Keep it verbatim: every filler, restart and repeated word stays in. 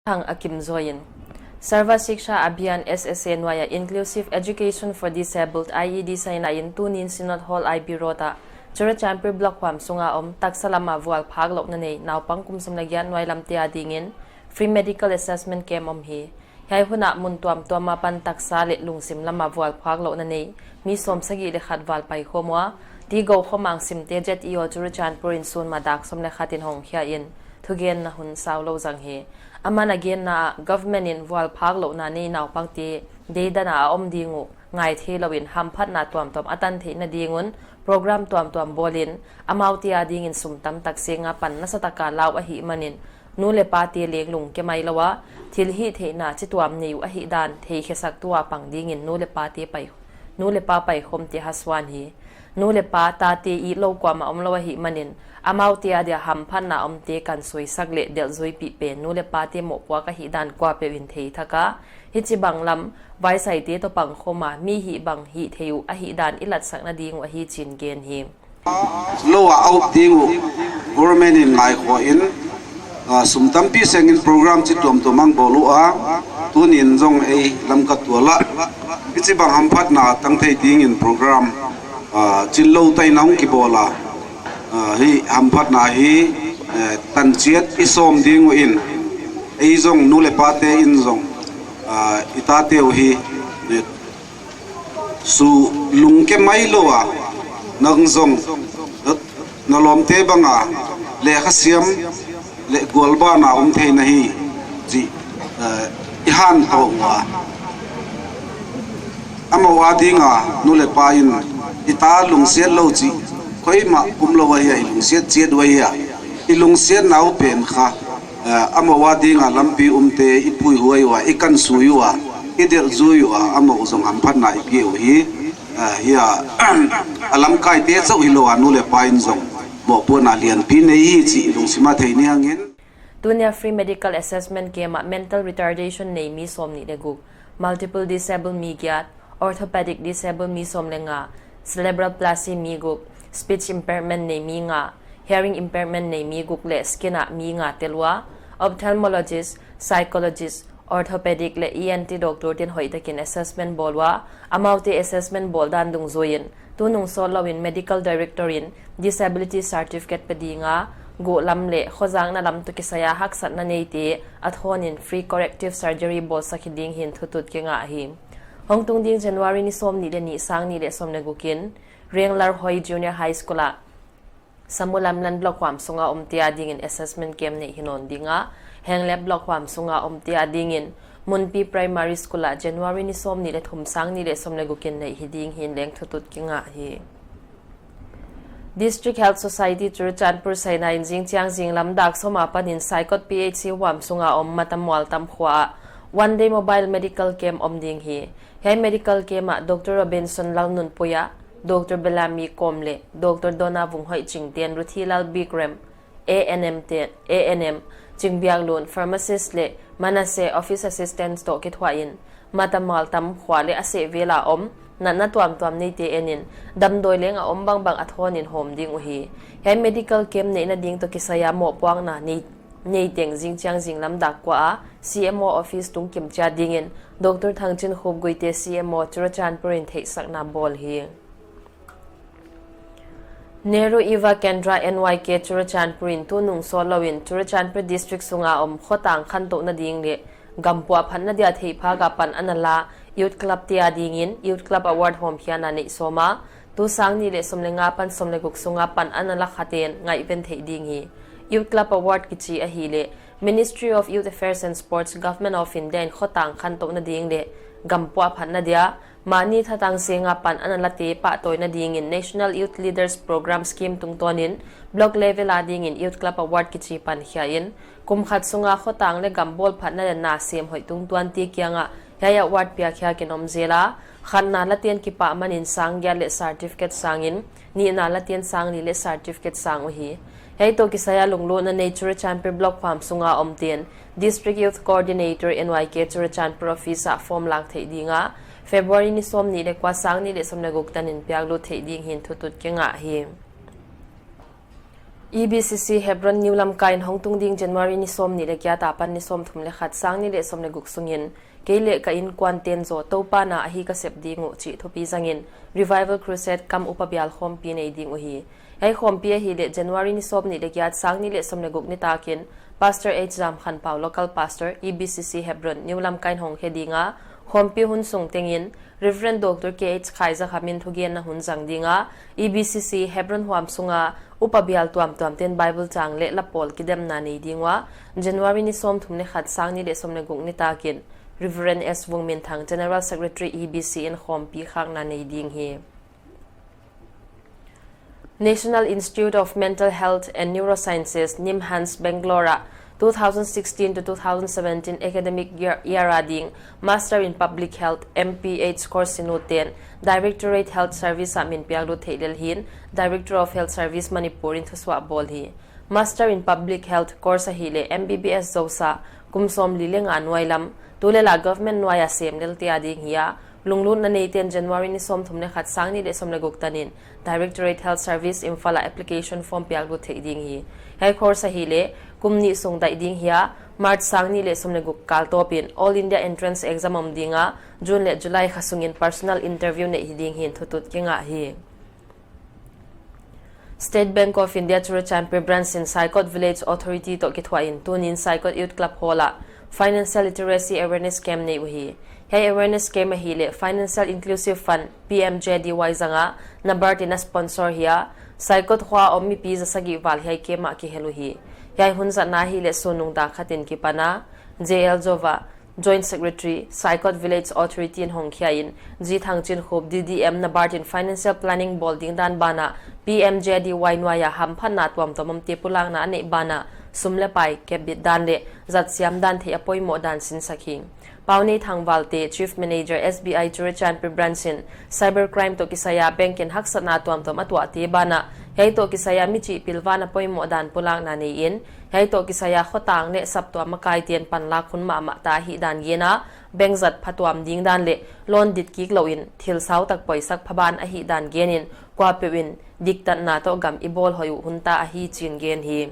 Thang a kim zaw in. Sarva Shiksha Abhiyan, S S A, nuai a Inclusive Education for Disabled, I E D, saina in tunin Synod Hall, I B Road ah Churachandpur Block huam sunga om taksa lama vualphaklouhna nei naupang kum sawm leh giat nuailamte adingin free medical assessment camp om hi. Hiai hun ah mun tuamtuam apan taksa leh lungsim lama vualphaklouhna nei mi sawmsagih leh khat val paikhawm ua, T. Goukhomang, Simte, Z E O Churachandpur in sun ma dak sawm leh khat in hongkhia in thugenna hun saulou zang hi. Aman a genna ah government in vualphaklouhna nei naupangte deidan a a om ding uh ngaitheilouin hamphatna tuamtuam a tan theihna ding un program tuamtuam bawlin amaute adingin sum tamtak senga pan nasataka la uh ahihmanin nu leh pate leng lungke mailou a, thil hihtheihna chituam nei uh ahihdan theikhesak tua pang dingin nu leh pate pai, nu leh pa paikhawmte hasuan hi. Nu leh pa tate itlou kuamah omlou ahihmanin amaute adia hamphatna omte kansuisak leh delhzuipih pen nu leh pate mohpuak ahihdan kuapeuhin theithak a, hichibang lam vaisaite toh pangkhawma mi hihbang hihthei uh ahihdan i latsakna ding uh ahi chiin gen hi. Lou a a up ding uh government in ngaikhoa in, ah, sum tampi sengin program chi tuamtuam a bawl ua, tunin zong ei Lamka tual ah hichibang hamphatna tang thei dingin program, ah, chinlou taina hong kibawl a, ah, hi hamphatna hi, eh, tanchiat i sawm ding uh in, ei zong nu leh pate in zong, ah, i tate uh hi, eh, su lungke mailou a, nang zong, na, na lawmte banga lekha siam leh gualbana om theihna hi chih, eh, i hanthawn ua. Amau adinga nu leh pa in i ta lungsiat lou chih koimah omlou ahia, i lungsiat chiat uh ahia. I lungsiatna uh pen kha, eh, amau adinga lampi umte i puihuai ua, i kansui ua, i delhzui ua, amau zong hamphatna i pia uh hi. Ah, hiai a lamkaite chauh hilou a nu leh pa in zong mohpuakna lianpi nei hi chih lungsima thei ni hangin. Tunia free medical assessment camp ah mental retardation nei mi sawmnih leh guk, multiple disable mi giat, orthopedic disable mi sawm leh nga, cerebral palsy mi guk, speech impairment nei mi nga, hearing impairment nei mi guk leh skin ah mi nga tel ua, ophthalmologist, psychologist, orthopedic leh E N T doctor te'n hoihtakin assessment bawl ua, amaute assessment bawl dan dungzuiin tunung sawtlou in medical director in disability certificate pe ding a, guh lam leh khozakna lam toh kisai a haksatna neite a thawnin free corrective surgery bawlsak hi ding hi'n thutut kingah hi. Hongtung ding January ni sawmnih leh nih, sang nih leh sawm leh guk in Renglarhoi Junior High School ah Samulamlan Block huam sunga omte adingin assessment camp neih hi nawn ding a, Henglep Block huam sunga omte adingin Munpi Primary School ah January ni sawmnih leh thum, sang nih leh sawm leh guk in neih hi ding hi'n leng thutut kingah hi. District Health Society Churachandpur saina in zingchiang zinglam dak sawm apanin Saikot P H C huam sunga om Matamual Tam khua ah one day mobile medical camp om ding hi. Hiai medical camp ah Doctor Robinson Lalnunpuia, Doctor Bellamy Kom leh Doctor Donna Vunghoihching te'n Ruthilal Bikram, A N M te, A N M, Chingbiaklun, pharmacist leh Manasseh, office assistant toh kithuahin Matamual Tam khua leh a sehvel a om natna tuamtuam neite enin damdawi leng a om bangbang a thawnin hawm ding uhi. Hiai medical camp neihna ding toh kisai a mohpuakna nei, neiteng zingchiang zinglam dak kua a C M O office tungkim chiat dingin Doctor Thangchinkhup Guite, C M O Churachandpur in theihsakna bawl hi. Nehru Yuva Kendra, N Y K, Churachandpur in tunung sawtlou in Churachandpur District sunga om khotang khantouhna ding leh gam puahphatna dia theihphak a pan ana la Youth Club te adingin Youth Club Award hawmkhiakna neih sawm a, tu sang nih leh sawm leh nga apan sawm leh guk sunga pan ana la khate'n ngaihven theih ding hi. Youth Club Award kichi ahihleh Ministry of Youth Affairs and Sports, Government of India in khotang khantouhna ding leh gam puahphatna dia mahni thatang senga pan ana late pahtawina dingin National Youth Leaders Program Scheme tungtawnin block level adingin Youth Club Award kichi pankhia in, kum khat sunga khotang leh gam bawlphatna leh na sem hoih tungtuante kiangah hiai award piakkhiakin om zel a, khatna late'n kipahmanin sang giat leh certificate sangin, nihna late'n sang li leh certificate sang uhi. Hiai toh kisai a lungluutna nei Churachandpur Block huam sunga omte'n District Youth Coordinator, N Y K, Churachandpur office ah form lak theih ding a, February ni sawmnih leh kua, sang nih leh sawm leh guk tanin piaklut theih ding hi'n thutut kingah hi. E B C C Hebron New Lamka in hongtung ding January ni sawmnih leh giat apan ni sawmthum leh khat, sang nih leh sawm leh guk sungin kei leh ka innkuante'n zaw Toupa na ahi ka sep ding uh chih thupi zangin Revival Crusade kam upa bial khawmpi nei ding uhi. Hiai khawmpi ahihleh January ni sawmnih leh giat, sang nih leh sawm leh guk nitakin Pastor H Zamkhanpau, local pastor, E B C C Hebron New Lamka in hong khe ding a, khawmpi hun sung tengin Reverend Doctor K H Khaizakham in thugenna hun zang ding a, E B C C Hebron huam sunga upa bial tuamtuamte'n Bible chang leh lapawl kidemna nei ding ua, January ni sawmthum leh khat, sang nih leh sawm leh guk nitakin Reverend S Vungminthang, General Secretary, E B C in khawmpi khakna nei ding hi. National Institute of Mental Health and Neurosciences, NIMHANS, Bangalore ah two thousand sixteen to two thousand seventeen academic year, year a ding Master in Public Health, M P H, course sin utte'n Directorate Health Service ah min piaklut theih lel hi'n, Director of Health Service Manipur in thusuah bawl hi. Master in Public Health course ahihleh M B B S zosa kum sawmli leh nga nuai lam, tulel a government nuai a sem lelte a ding hi a, lunglutna neite'n January ni sawmthum leh khat, sang nih leh sawm leh guk tanin Directorate Health Service Imphal ah application form piaklut theih ding hi. Hiai course ahihleh kum nih sung daih ding hi a, March sang nih leh sawm leh guk kal tawpin All India Entrance Exam om ding a, June leh July kha sungin personal interview neih hi ding hi'n thutut kingah hi. State Bank of India Churachandpur Branch in Saikot Village Authority toh kithuahin tunin Saikot Youth Club Hall ah Financial Literacy Awareness Camp nei uhi. Hiai awareness camp ahihleh Financial Inclusive Fund, P M J D Y zanga NABARD in a sponsor hi a, Saikot khua om mipi za sagih val hiai camp ah kihel uhi. Hiai hun zatna ahihleh sun nung dak khatin kipan a, J L Jova, Joint Secretary, Saikot Village Authority in hongkhia in, G Thangchinkhup, D D M, NABARD in financial planning bawl ding dan banah P M J D Y nuai a hamphatna tuamtuam omte pulakna a neih banah sum leh pai kepbit dan leh zat siam dan theih a poimoh dan sinsak hi. Paunei Thangvalte, Chief Manager, S B I Churachandpur Branch in cyber crime toh kisai a bank in haksatna tuamtuam a tuahte banah hiai toh kisai a michih pilvang a poimoh dan pulakna nei in, hiai toh kisai a khotang leh saptuam makaite'n panlak hun mahmah ta ahihdan gen a, bank zat phatuam ding dan leh loan dit kik louin thil sautak poisak phaban ahihdan gen in, kuapeuh in diktatna toh gam i bawl hoih uh hun ta ahi chi'n gen hi.